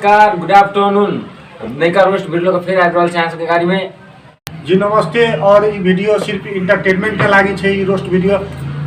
नमस्कार, good afternoon. नयका roast video के फिर आबि रहल छै अहाँ सबके गाड़ी में। जी नमस्ते। और ई वीडियो सिर्फ इंटरटेनमेंट के लागी छै, ई रोस्ट वीडियो।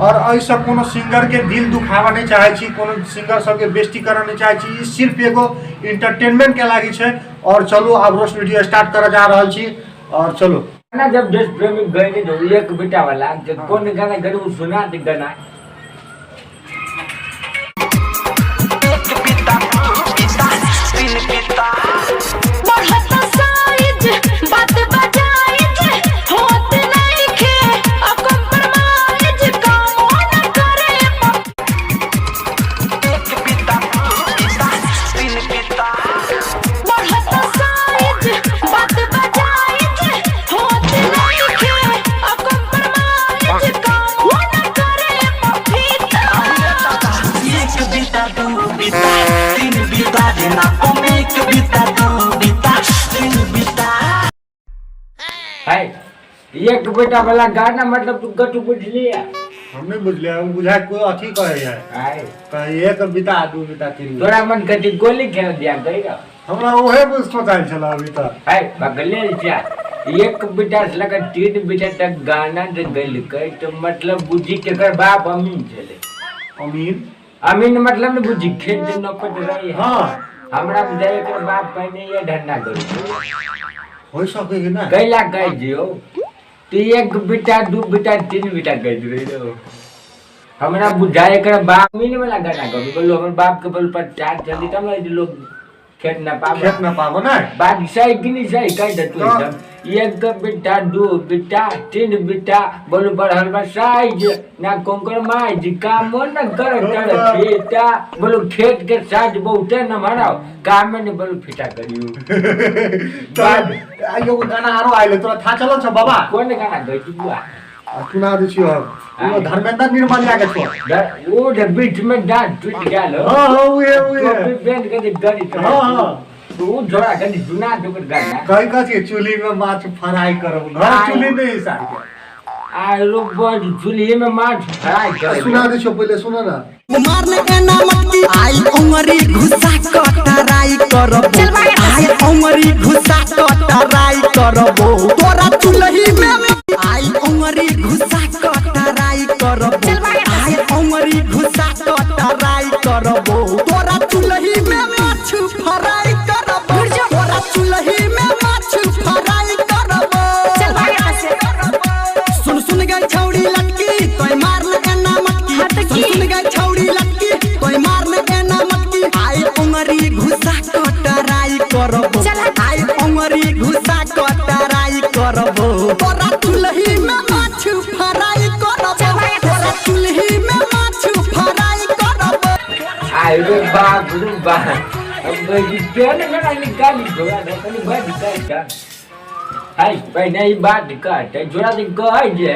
और एहिसँ कोनो सिंगर के दिल दुखाबऽ नहि चाहै छी, कोनो सिंगर सबके बेइज्जती करऽ नहि चाहै छी। ई सिर्फ एगो इंटरटेनमेंट के लागी छै। और चलू, आब रोस्ट वीडियो स्टार्ट करऽ जा रहल छी। और चलू। गाना जब देश प्रेमी गए जो एक बेटा वाला जब कौन गाना गए वो सुना दे गाना। बढ़त साइज बात बजाइज होत नइखे अब कॉम्प्रोमाइज, कामो न करे। बढ़त साइज बात बजाइज होत नइखे अब कॉम्प्रोमाइज, कामो न करे पपीता। एक बीता, दू बीता, तीन बीता रे नाको में। एक बीता, दू बीता, तीन बीता। है एक बेटा वाला गाना, मतलब तू गटू बुझ लिया? हम नहि बुझलियै, ओ बुझाय कोई अथी कहै है। है कहे एक बीता, दू बीता, तीन बीता। तोरा मन कथी गोली खेल दिया गई? हमरा ओहे बुझ सोचायल छल अभी तक। है बगले जा, एक बेटा से लगा तीन बेटा तक गाना जे गलकै तो मतलब बुझी केकर बाप अमीन छलै। अमीन? अमीन मतलब ने बुझी खेत जे नपत रही है। हमरा बुझाइ एकर बाप पहिने ये धंधा करू। होइ सकै है ना। कैला कह दियो तो एक बेटा, दू बेटा, तीन बेटा कह दियो। हमरा बुझाइ एकर बाप अमीन वाला गाना करू बोलो, हमर बाप के बल पर चार चली तब ने लोग खेत न पाबो। खेत न पाबो ना। बात सही कि नहीं सही कह दे तू। तो- एकदम एक बेटा, दू बेटा, तीन बेटा बोलू, बढ़ल बा साइज ना कोंकर माइज, कामो न कर कर बेटा। बोलू खेत के साइज बहुते न भराओ, काम ने बोलू फिटा करियो। तऽ आ एगो गाना आरो आयल, तोरा था चलल छ बाबा? कोन गाना गई छी बुआ? आ सुना दै छियौ हम, ओ धर्मेंद्र निर्मलिया के छौ। ओ जे बीच में डांट टूट गेल हो। हाँ, उहे उहे। टोपी पहन के जे गड़ी चला। हाँ। तो उ झोरा कनि सुना दे ओकर गाना। कहीं कह छियै चूल्ही में माछ फ्राई करब, घर आय। चूल्ही नहीं सार के। आ रो बड़ चूल्ही में माछ फ्राई कर। सुना दै छियौ, पहिले सुन ना। मारने एना मटकी, आई उंगरी घुसा कटराई करबो, आई उंगरी घुसा कटराई करबो तोरा चुलही में। आई उंगरी घुसा कटराई करबो, आई उंगरी घुसा कटराई करबो तोरा चुलही में माछ फ्राई करबो, तोरा चुलही में माछ फ्राई करबो। सुन सुन गई छौड़ी लटकी, तोय मारने एना मटकी। सुन सुन गई छौड़ी लटकी, तोय मारने एना मटकी। आई उंगरी घुसा कटराई करबो, आई उंगरी घुसा कटराई करबो तोरा चुलही में माछ फ्राई करबो, तोरा चुलही में माछ फ्राई करबो। आइ रे बाप रे बाप, अब गई पेन गाना निकाली झोरा दे कनि बड कर हाय। पहिने ई बात कह, झोरा दे कहै जे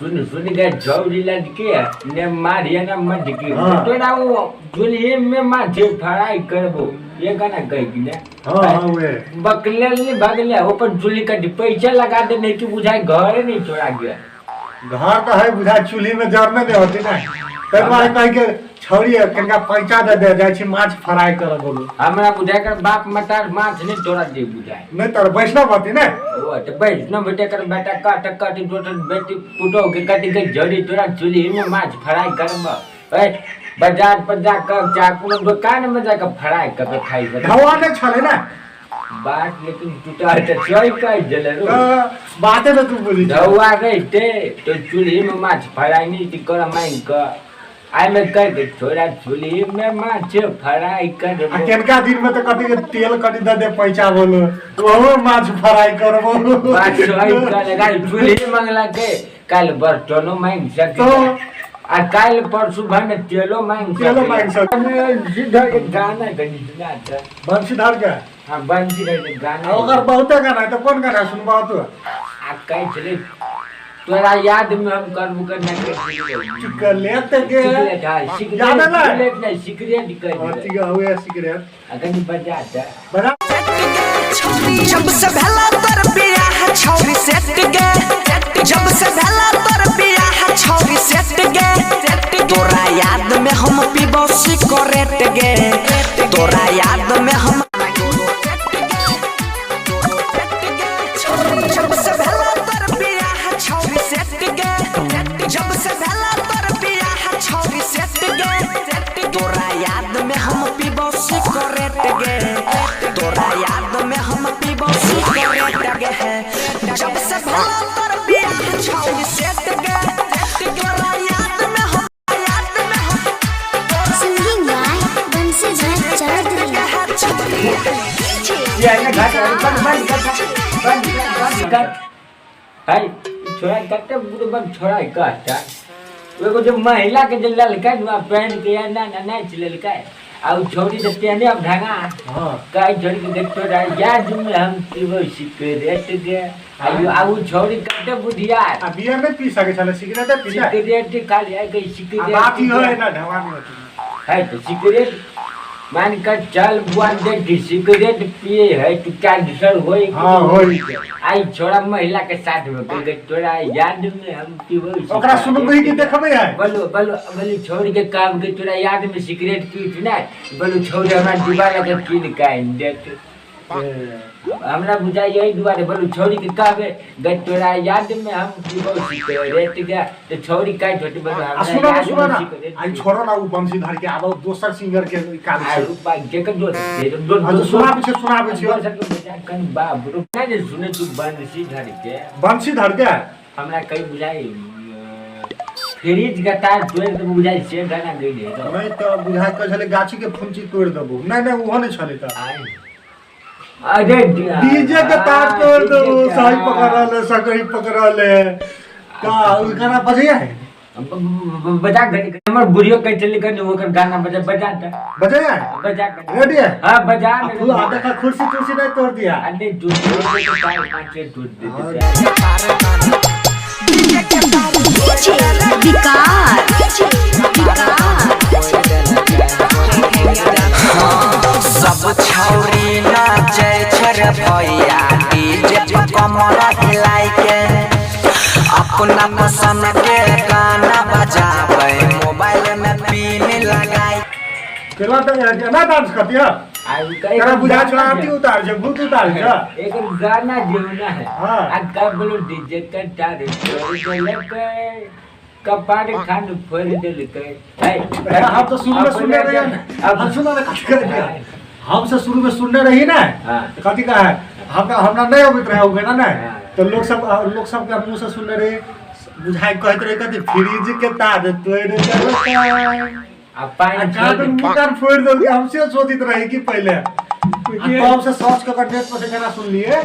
सुन सुन के झौरी लटके ने मारिए ना मटकी। तोरा वो चूल्हे में माछ फ्राई करबो, ये गाना कह कि ने? हाँ, उहे। बकले नहीं भगले ऊपर चूल्ही कटी पैसा लगा दे, नहीं कि बुझाए घर नहीं छोड़ा गया। घर तो है बुझा, चूल्ही में जरने नहीं होती ना, ताहि दुआरे कहि के छौड़ी कनिका पैसा दे दे, जाइ छी माछ फ्राई करऽ बोलू। हमरा बुझाए कर बाप मतार माछ नहीं तोरा दे बुझाए। नहि तर वैष्णव होती ने। ओ तो वैष्णव बेटे कर बेटा काट काट टोटल बेटी पुटो के कटी के जड़ी तोरा चूल्ही में माछ फ्राई करब। ए बाजार पर जाकर चाकू दुकान में जाकर फ्राई करके खाई सके। धवा नहि छलै ने। बात लेकिन टूटा तो सही कह देले रो। तऽ बाते तऽ तू बुझी छह। धौआ रहते तो चूल्ही में माछ फ्राई नहीं कर मांग कर आई में कह के छोरा चूल्ही में माछ फ्राई कर। आ केनका दिन में तऽ कथी के तेल कनि दऽ दे पैसा बोलो, ओहो माछ फ्राई करबो। बात सही कर लगा चूल्ही मंगला के काल बर्तनो मांग सके। तो? आ काल्हि परसू भने तेलो मांग सके। तेलो मांगि सके। बंशीधर के गाना कनि सुना त। बंशीधर के? हाँ, बंशीधर के गाना। आ ओकर बहुते गाना है, तऽ कोन गाना सुनबा तू? आ कहै छलै तोरा याद में हम करबू कर ना कर। चिकलेट के? सिगरेट, हाँ सिगरेट। याद एलै? सिगरेट नहीं, सिगरेट कह हाँ, दिलै। ठीक है, उहे सिगरेट। आ कनि बजा त। बजा। जब से भेला तोर बियाह छौरी सेट गे, जब से भेला तोर बियाह छौरी सेट गे, तोरा याद में हम पीबो सिगरेट गे, तोरा याद में हम सिगरेट गे, तोरा याद में हम पीबो सिगरेट गे। जब से भला तोर बियाह छौरी सेट गे, तोरा याद में हम, याद में हम सिंगिंग बाय बंसीधर चौधरी। ये ना घाट बंद बंद कर, बंद बंद कर। हाय छोड़ा कते बुढ़ बंद छोड़ा कहता। एगो जो महिला के जे ललका नुआ पहन के या ना ना नाच ललका आ उ छोड़ी तो तेने अब ढंगा। हाँ। काई छोड़ी के देखतो रहा याद में हम पीबो सिगरेट गे। आयु आ उ छोड़ी कते बुढ़िया आ बियर नहीं पी सके छले, सिगरेट पी सके। सिगरेट खाली आई गई आ सिगरेट। बात ही है ना ढवा नहीं होती है तो सिगरेट मान कर चल बुआ देख सिगरेट पिए है तो कैंसर होई। हाँ, होई। आई छोड़ा महिला के साथ में कह गई तोरा याद में हम पीबो। ओकरा सुनबही कि देखबे है? बोलो बोलो बोलो छोड़ के काम के तोरा याद में सिगरेट पी ना। बोलो छोड़ हमरा डिब्बा लगे कीन के आनि देत। हमरा बुझाइ यही दुआरे बोलू छोड़ी के कहबे गई तोरा याद में हम पीबो सिगरेट गे तो छोड़ी काहे छोटी बोलू आ हमरा सुनो ना याद सुनो में ना सिगरेट आई छोड़ो ना उ बंसीधर के, आब दोसर सिंगर के काज आ छै। रूपा जेकर दो दो आ जो सुनाबै छै सुनाबै छै। दोसर के बजा कन बाप रो नहीं नहीं सुने तू बंसीधर के। बंसीधर के हमरा कहीं बुझाई फ्रिज के तार तोड़ के बुझाई से गाना गई है तो नहीं तो बुझाइ कहै छलै गाछी के फुंची तोड़ि देबो। नहीं नहीं उहो नहीं छलै तऽ। आय अरे डीजे के तार तोड़ देबो। सही पकड़ल है, सकरी पकड़ल है का उ गाना बजैया है? बजा घड़ी हमर बुढ़ियो कहै छलै कनि ओकर गाना बजा बजा त बजैया है? बजा कनि। रेडी है? हाँ बजा। आ तू आ देखा कुर्सी तुर्सी नहीं तोड़ दिया? अरे दूध के तार पांच दूध दे दे। विकार सब छौरी नाचै छै रे भैया डीजे पर कमर हिलाई के, अपना पसंद के गाना बजाबै मोबाइल में पिन लगाई। केला तो केना डांस करती है? आ केना बुझा छो आरती उतार छै, भूत उतार छै। एक गाना जेवना है। हाँ। आ का बोलो डीजे के तार तोड़ देलकै कपार खान फोड़ देलकै। है हम तो शुरू में सुनने रहे, हम सुना ना कथी कर दिया। हम से शुरू में सुनने रही ना। हाँ। कथी का है हमरा हमरा नहीं अबैत रहे उ गाना ना। हाँ। तो लोग सब के मुंह से सुनने रहे, बुझाइ कहैत रहे कथी फ्रिज के तार तोड़ देलकै आ पानि आ कान मुंह कान फोड़ देलकै। हम से सोचित रही कि पहले आ तब से सर्च कऽ के नेट पर से गाना सुनलिए,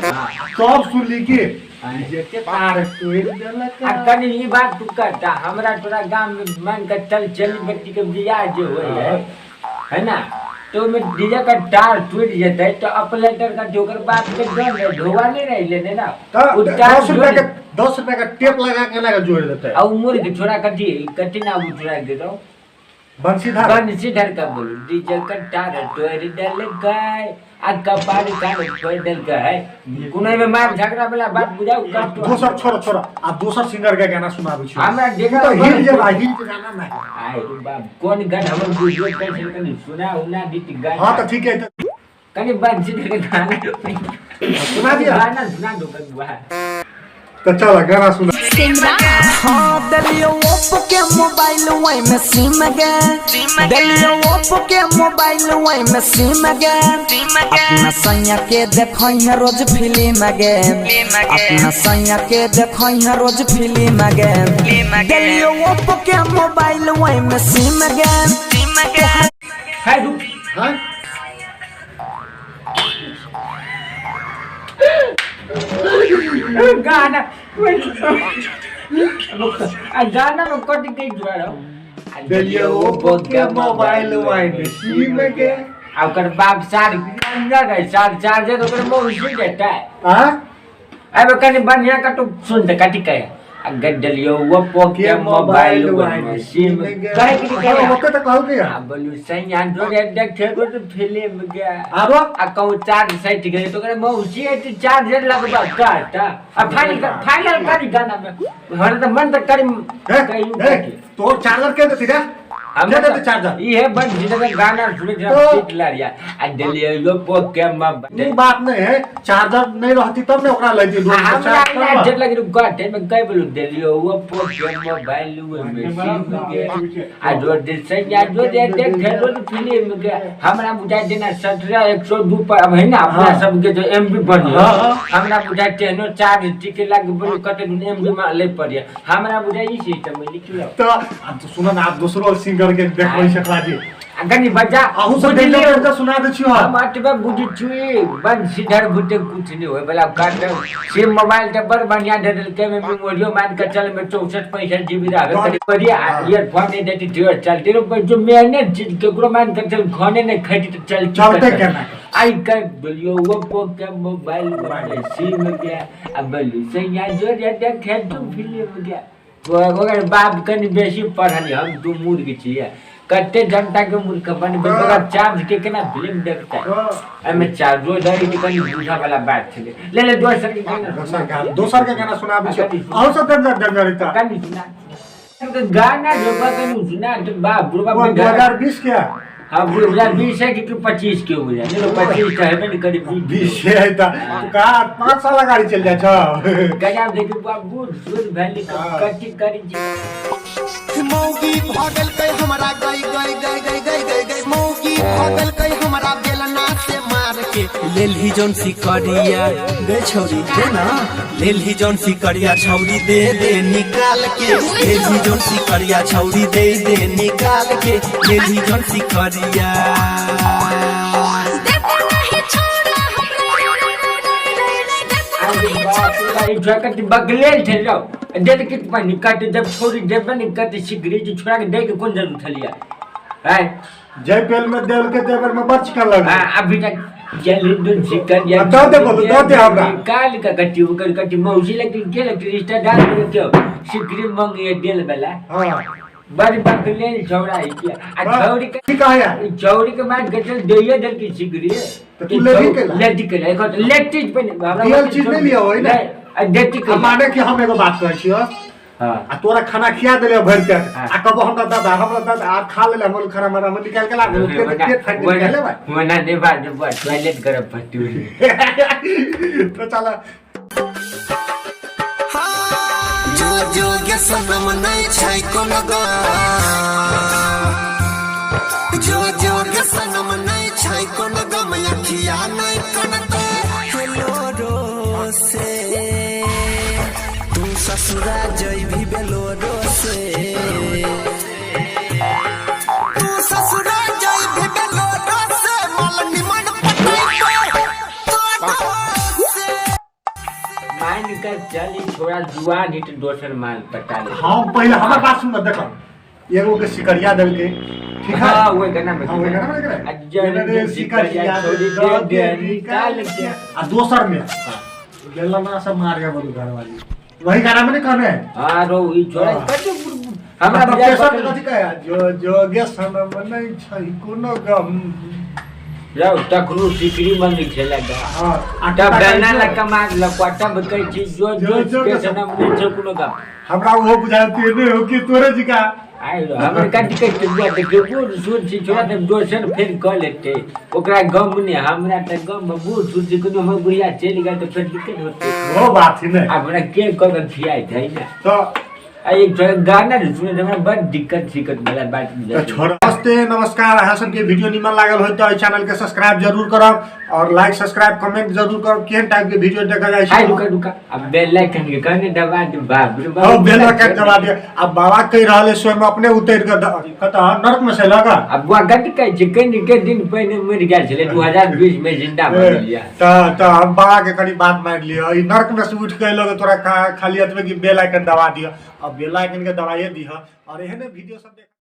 तब सुनली कि डीजे के तार तोड़ देलकै। आ कनि ई बात तू कहता हमरा तोरा गाम में मान के चल चली बेटी के बियाह जे होय है है ना, तो ओहिमे डीजे का तार टूटि जेतै तो अपलेटर का जोकर बाप के दंड ढोवा नहीं रही लेने ना। तऽ उ तार 10 रुपया के जोड़- 10 रुपया के टेप लगा के लगा जोड़ देतै। आ उ मुर्ग छोड़ा कथी कथी ना उ छोड़ा के दो बंसीधर बंसीधर का बोलू डीजे का तार तोड़ देलकै आ कपार कान फोड़ देलकै है। कोनो में मार झगड़ा वाला बात बुझाउ कट। दोसर छोड़ छोड़ आ दोसर सिंगर के गाना सुनाबै छी। हमरा देखा तो हिल जे भाई, हिल के गाना नहीं। आय रे बाप कोन गाना हमर बुझियो कैसे कनि सुना उना दीत गाना। हाँ तो ठीक है तो कनि बंसीधर के गाना सुना दिया। गाना सुना दो बा। तो चल गाना सुना। सिमरा हाँ देलियो ओप्पो के मोबाइल वही में सिम गे, देलियो ओप्पो के मोबाइल वही में सिम गे, अपना सैया के देखै है रोज फिल्म गे, अपना सैया के देखै है रोज फिल्म गे, देलियो ओप्पो के मोबाइल वही में सिम गे। हाय रुक। हाँ गाना आ गाना में कट गई जुड़ा। देलियो ओप्पो के मोबाइल वही में सिम के। आ ओकर बाप सार गंजा गई सार चार्जर ओकर मौसी देता है। हाँ अब कनि बढ़िया कटु सुन त कटि के आ गड्डलियो ओप्पो के मोबाइल वही में सिम कहे कि हाँ, ओके तो कहल के आ बोलू सैया जोरे देखे तो फिल्म के आरो आ कहूँ चार्ज सटि गेलै तऽ ओकरा मौसी एते चार्जर लगबा कहता आ फाइनल फाइनल करी गाना में हमरा तऽ मन तऽ करी ए, कहियो ए, तोर चार्जर के देती रे? हम के देते चार्जर? इहे बन जिनका गाना सुने छै तो- सीट लारिया आ देलियै यो पोके म ई बात नहीं है, चार्जर नहीं रहती तब ने ओकरा लैती रोड पर हमरा चार्ज ना करबा। जे लगी गठे में कई बोलू देलियो वो पोके मोबाइल हुए में सिम के आ जो दिल से या जो दे देखे रोज फिल्म के हमरा बुझाइ जेना 17 102 पर अब है ना अपना हाँ। सबके जो एमबी बनी हाँ, हाँ। हमरा बुझाइ तेहनो चार्ज टिके लाग बोलू कते दिन एमबी में ले पड़िया हमरा बुझाइ ई सिस्टम में लिखलो। तो आब तो सुन ना, आप दोसरो सिंगर के देखबै सकला जी। आ कनी बजा अहू सब बुझलियै। डेंजर डेंजर सुना दै छियो हम हम। अतबे बुझै छी बंसीधर बुते कुछ नहीं होय वाला काट से मोबाइल तऽ बड़ बढ़िया दे देलकै में मेमोरियो मान के चल में 64 65 जीबी रहबे करी बढ़िया ईयरफोन नहीं देती ढेर चलते रहो, पर जो मेहनत चीज केकरो मान के चल खाने नहीं खाती तऽ चलती चलते कतऽ? केना? आई कर बोलियो वो पो के मोबाइल वाले सिम गया आ बोलू सैया जो रे देखे तू फिल्म गया ओकर बाप कनि बेसी पढ़ल हम दू मूर्ख छियै कते जनता के मूर्ख बनबै बगैर चार्ज के केना फिल्म देखतै एहिमे चार्जो धरि के कनि बुझऽ वाला बात छलै ले ले दोसर के गाना दोसर गाना, दोसर के गाना सुनाबै छियो। अहू सब डेंजर डेंजर है तऽ। कनि सुना गाना जो बा कनि सुना तऽ बाप रे बाप वो 2020 के है। हाँ 2020 है कि 25 के हो जाए नहीं 25 तो हेबे नहीं करी 20 है तऽ तू कहा 5 साल गाड़ी चलि जाइ छौ। गजब देखी बाप बूढ़ सूढ़ भेली हाँ। कथी करी छी। मौगी भगल कई हमरा गई गई गई गई गई गई गई मौगी भगल कई हमरा बेलना से मार के लेलही जौन सिकरिया गई छौरी दे ना, लेलही जौन सिकरिया छौरी दे दे निकाल के, लेलही जौन सिकरिया छौरी दे दे निकाल के, लेलही जौन सिकरिया। देखो नहीं छोड़ा हमरा देखो अरे नहीं बाप छोड़ा रे, ई छोरा कति बगलेल छल रौ। दे दे कित पानी कट जब छोड़ी देबे नहीं कत सिगरेट छोड़ा के दे के कोन जरूरत छलिया हैं जय पेल में देल के देबर में बड़ चिकन लगै। हाँ, अभी तक जल्दी दूध चिकन या अब दऽ दे बोलू, दऽ दे हमरा। काल का कट्टी ओकर कट्टी मौसी लगी के लगी रिश्तेदार के क्यों सिगरेट मंगे देल वाला हाँ। बड़ बगलेल छोड़ा है क्या आ हाँ, छौड़ी के की कहै? छौड़ी के बाद गचल दैये देल की सिगरेट तऽ तू लेबही कैला? लेटी के एक लेटी पे हमरा दियल चीज नहि लिअ होय ने? आ देती के आ माने कि हम एगो बात कहै छियौ हां आ तोरा खाना खिया देले भरि पेट हाँ। आ कहबो हमरा दादा हमरा दादा आ खा लेले हमर खाना मारा हम निकाल के ला गेल पेट पेट फाटि गेल निकाल लेबै। मना नहीं बात टॉयलेट करब पट्टी तो चल जो जो के सनम नहीं छै कोनो गम, जो जो के सनम नहीं छै कोनो गम, अखिया नहीं कनते हेलो से, तू ससुरा जइबी बेलोरो से, तू ससुरा जइबी बेलोरो से, माल निमन पटाई तो से। मान कर चली छोड़ा जुआन ही तो दोसर माल पटा ले। हम पहिले हमर बात सुन देखो, एगो के सिकरिया देलकै ठीक है। हाँ, वही गाना में हाँ, वही गाना में देख आ जल्दी रे सिकरिया छोड़ी दे दे दे निकाल के। आ दोसर में बेलना से मार गया बोलू घरवाली, वही गाना में नहीं कहने है। हाँ रो ई छोड़ा हाँ। कते हमरा हमरा बुझाइ तेसर पकड़- कथी कहै जो जो गे सनम नहीं छै कोनो गम। रौ तखनो सिकरी मंगी छले गा। हाँ, आ तब टटा बेलना कहै लग छै। के मार लग तब कहै छी जो जो- जो जो के के सनम नहीं छै कोनो गम। हमरा ओहो बुझायल नहीं हो कि तोरे जिका आइ रो हमर कथी कहै छै बुआ देखियौ बूढ़ सूढ़ छी छोड़ा तऽ दोसर फेर कऽ लेतै ओकरा गम नहि हमरा तऽ गम बूढ़ सूढ़ छी कोनो हमर बुढ़िया चलि गेल तऽ फेर दिक्कत होतै। वो बात ही नहीं हमरा के कऽ के खियाइत है ने तो आ एक छोड़ा गाना जे सुनै हमरा बड़ दिक्कत सिक्कत वाला बात तो बुझाइ छै। छोड़। नमस्ते नमस्कार, अहाँ सबके वीडियो निमन लागल हो तो एहि चैनल के सब्सक्राइब जरूर करब और लाइक सब्सक्राइब कमेंट जरूर करब। केहन टाइप के वीडियो देखल जाइ आइ छै रुका रुका अब बेल आइकन के कने दबा दे बाप रे बाप। हाँ, बेल आइकन दबा दिअ। आ बाबा कहि रहल है स्वयं अपने उतरि के कतऽ नरक में से लगा अब बुआ कथी कहै छै कनि के दिन पहिने मरि गेल छलै 2020 में जिंदा भऽ गेलियै। तऽ हम बाबा के कनि बात मानि लिअ, ई नरक में से उठि के एलौ तोरा खाली एतबे कि बेल आइकन दबा दिअ। अब बेल आइकन के दबाइए दिह और एहने वीडियो सब देख।